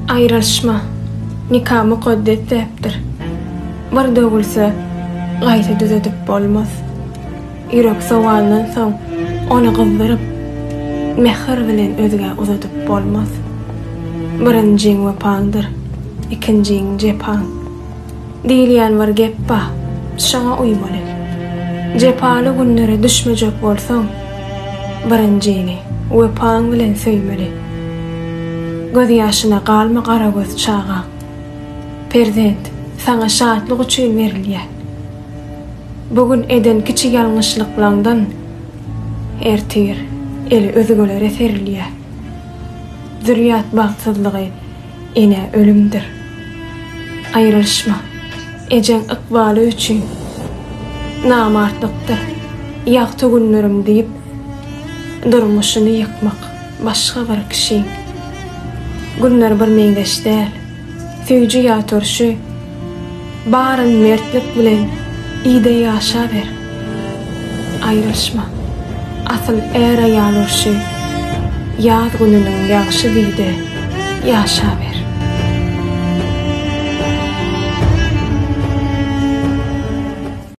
Aýrylyşma, nika mukaddes däpdir. Bir döwülse, gaýta düzedip bolmaz. Ýürek sowandan soň, ony gyzdyryp, mähir bilen özgä uzadyp bolmaz. Birinjiň wepaňdyr, ikinjiň jepaň. Diýilýän bir gep bar, şoňa uýmaly. Jepaly günlere düşmejek bolsaň, birinjiňi wepaň bilen söýmeli. Gözýaşyna galma garagöz çagaň. Perzent saňa şatlyk üçin berilýär. Bu gün eden kiçi ýalňyşlyklaňdan ertir eli özgelere serilýär. Zürýat bagtsyzlygy Enä ölümdir. Aýrylyşma, ejeň ykbaly üçin. Namartlykdyr, ýagty günlerim diýip, durmuşyny ýykmak başga bir kişiň. Günler bir meňzeş däl, süýji ýa turşy, baryn mertlik bilen iý-de ýaşaber. Aýrylyşma, asyl är-aýal urşy, ýaz gününiň ýagşy diý-de ýaşaber.